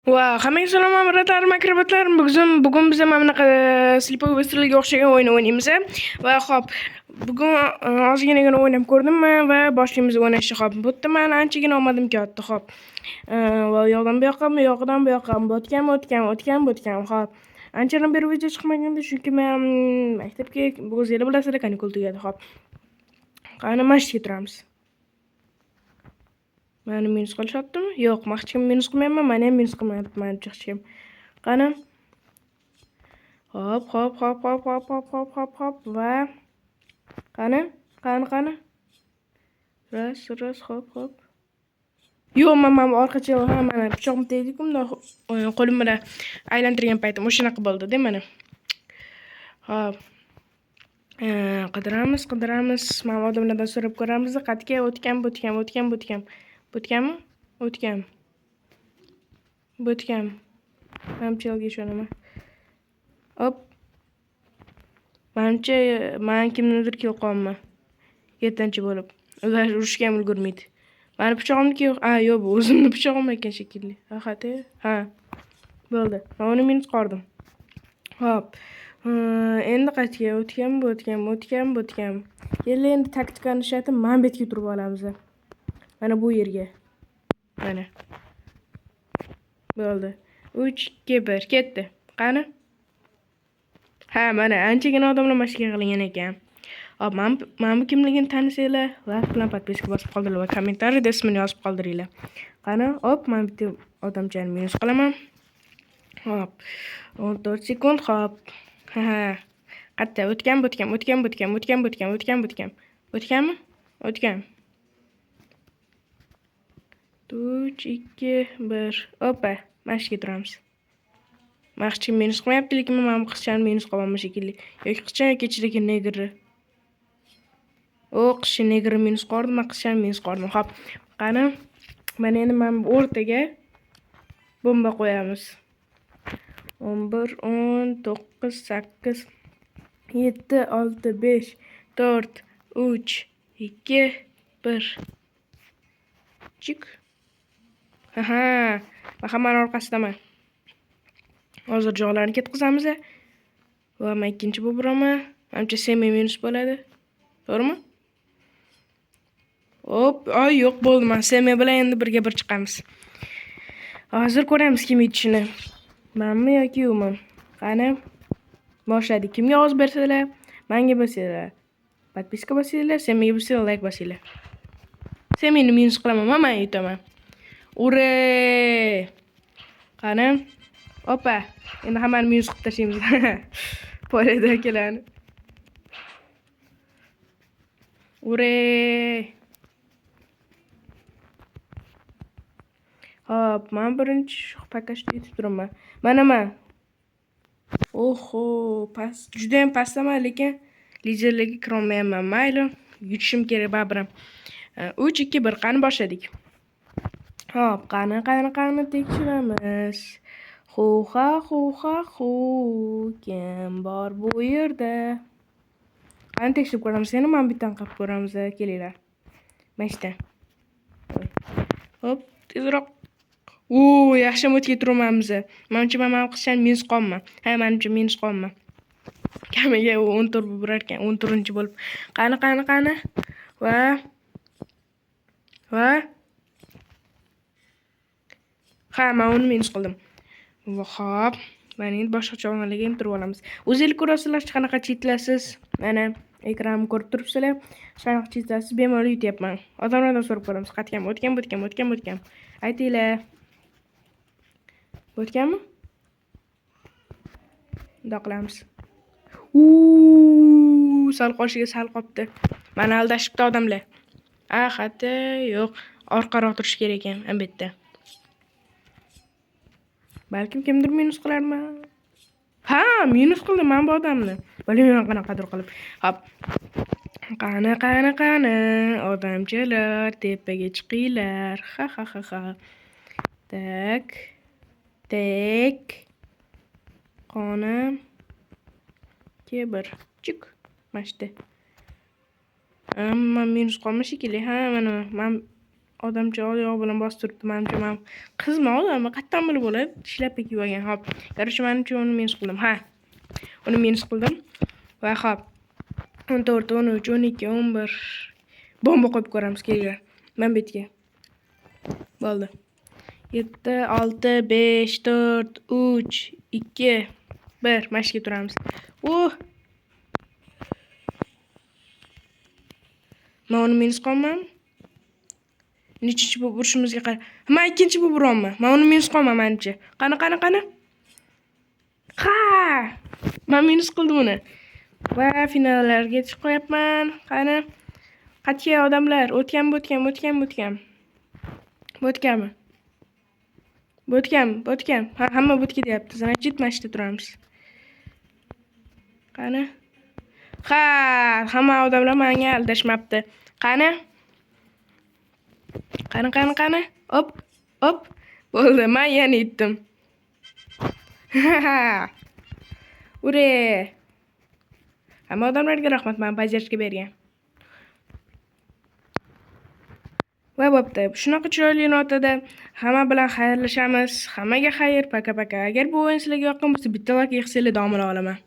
Va hammaga salom amratlarim, akrobatlarim. Bugun biz mana bunaqa Слепой выстрел ga o'xshagan o'yin o'ynaymiz. Va xo'p, bugun ozginagina o'ynab ko'rdim va boshlaymiz o'ynashni. Xo'p, bu yerda mani anchagina omadim kelyapti. Xo'p. Va u yoqdan bu yoqqa, bu yoqdan bu yoqqa, o'tgan, o'tgan, o'tgan, o'tgan. Xo'p. Anchadan beri video chiqmagandi, chunki men maktabga, o'zinglar bilasizlar, kanikul tugadi. Xo'p. Qani, mana shu yerga turamiz. Mani minus qilishyaptimi? Yo'q, men hech kim minus qilmayapman, mani ham minus qilmayapti, manimcha hech kim. Qani? Hop, hop, hop, hop, hop, hop, hop, hop, hop va qani? Qani, qani? Ras, ras, hop, hop. Yo'q, men orqacha, ha, mana pichog'im tegdi-ku, bundoq qo'lim bilan aylantirgan paytim o'shanaqa bo'ldi-da mana. Hop. Qidiramiz, qidiramiz. Mana odamlardan so'rab ko'ramiz. Qayerga o'tgan, bo'tgan, o'tgan, bo'tgan. Bo'tganmi? O'tgan. Bo'tgan. Manimcha yo'lga ishonaman. Hop. Manimcha man kimnidir kill qilyapman. Yettinchi bo'lib. Ular urushga ham ulgurmaydi. Mani pichog'imniki yo'q. A, yo'q, bu o'zimni pichog'im ekan shekilli. Ha, ha. Bo'ldi. Men uni minus qildim. Hop. Endi qayerga o'tgan, bo'tgan, o'tgan, bo'tgan. Endi endi taktikani ishlatib, mana bu yerga turib olamiz. Mana bu yerga. Mana. Bo'ldi. 3 2 1 ketdi. Qani? Ha, mana anchagina odamlar mana shu yerga yig'ilgan ekan. Hop, mana bu kimligini tanisanglar, like bilan подписка bosib qoldiringlar va kommentariyada ismini yozib qoldiringlar. Qani, hop, mana bitta odamchani minus qilaman. Hop. 14 sekund, hop. Ha, ha. Qayerda? O'tgan, bo'tgan, o'tgan, bo'tgan, o'tgan, bo'tgan, o'tgan, bo'tgan. O'tganmi? O'tgan. 3, 2, 1. Opa, mana shu yerga turamiz. Man hech kim minus qilmayapti, lekin men mana bu qizchani minus qilyapman shekilli. Yoki qizcha yoki ichidagi negri. O, qizcha negri minus qildim, man qizchani minus qildim. Xo'p, qani. Mana endi mana bu o'rtaga bomba qo'yamiz. 11, 10, 9, 8, 7, 6, 5, 4, 3, 2, 1. Chik. Aha, man hammani orqasidaman. Hozir jog'larni ketqizamiz. Va men ikkinchi bo'lib boraman. Manimcha semi minus bo'ladi. To'g'rimi? Hop, ay yo'q bo'ldi. Man semi bilan endi birga bir chiqamiz. Hozir ko'ramiz kim yutishini. Manmi yoki umi? Qani? Boshladik. Kimga ovoz bersanglar, menga bo'lsanglar, подписка bosinglar, semiga bo'lsanglar, like bosinglar. Semini minus qilaman, man yutaman. Ure! Qani? Opa, endi hammani minus qilib tashlaymiz. Poliyadagilarni. Ure! Hop, men birinchi пока что yutib turibman. Mana man. Oho, past, juda ham pastdaman, lekin liderlarga kirolmayapman. Mayli, yutishim kerak baribir ham. 3 2 1 qani boshladik. Hop, qani, qani, qani tekshiramiz. Xuha, xuha, xu, kim bor bu yerda? Qani tekshirib ko'ramiz. Yana mana bittan qilib ko'ramiz, kelinglar. Mana shu yerdan. Hop, tezroq. U, yaxshi o'tga turibmiz. Manimcha men mana qizchani minus qolman. Ha, manimcha minus qolman. Kamiga u 14 bo'lib borar ekan, 14 bo'lib. Qani, qani, qani. Va ha, men uni minus qildim. Xo'p, mana endi boshqa cholg'alarga ham turib olamiz. O'zingiz ko'rasizlar, hech qanaqa cheatlasiz. Mana ekranimni ko'rib turibsizlar. Hech qanaqa cheatlasiz bemalol yutyapman. Odamlardan so'rab ko'ramiz. Qayerga o'tgan, o'tgan, o'tgan, o'tgan. Aytinglar. O'tganmi? Bundoq qilamiz. Uuu, sal qolishiga sal qolibdi. Mani aldashibdi odamlar. A, xato, yo'q. Orqaroq turish kerak ekan, bu yerda. Balkim kimdir minus qilarmi? Ha, minus qildi mana bu odamni. Bilmayman qanaqadir qilib. Hop. Qani, qani, qani, odamchalar, tepaga chiqinglar. Ha ha ha ha. Так. Так. Qoni. Kebir. Chik. Mana shu yerda. Amma minus qolma shekilli. Ha, mana man. Odamcha oyog'i bilan bosib turibdi. Manimcha, man qizmi odammi? Qayerdan bilib bo'ladi? Shlyapa kiyib olgan. Hop. Короче, manimcha uni minus qildim. Ha. Uni minus qildim. Va hop. 14, 13, 12, 11. Bomba qo'yib ko'ramiz, kelinglar. Man bu yerga. Bo'ldi. 7, 6, 5, 4, 3, 2, 1. Mana shu yerga turamiz. Uh! Men uni minus qilolman. Nechinchi bo'lib urishimizga qara. Men ikkinchi bo'lib uryapman. Men uni minus qilolman manimcha. Qani, qani, qani. Ha! Men minus qildim uni. Va finallarga chiqyapman. Qani? Qatga odamlar? O'tganmi, o'tgan, o'tgan, o'tgan. O'tganmi? Bo'tgan, bo'tgan. Ha, hamma bo'tga deyapti. Значит, mana shu yerda turamiz. Qani? Ha, hamma odamlar menga aldashmabdi. Qani? Qani, qani, qani? Op, op. Bo'ldi, men yana yetdim. Ure! Hamma odamlarga rahmat, men поддержка bergan. Va bo'pti. Shunaqa chiroyli notada hamma bilan xayrlashamiz. Hammaga xayr, пока-пока. Agar bu o'yin sizlarga yoqqan bo'lsa, bitta like yig'sanglar davomini olaman.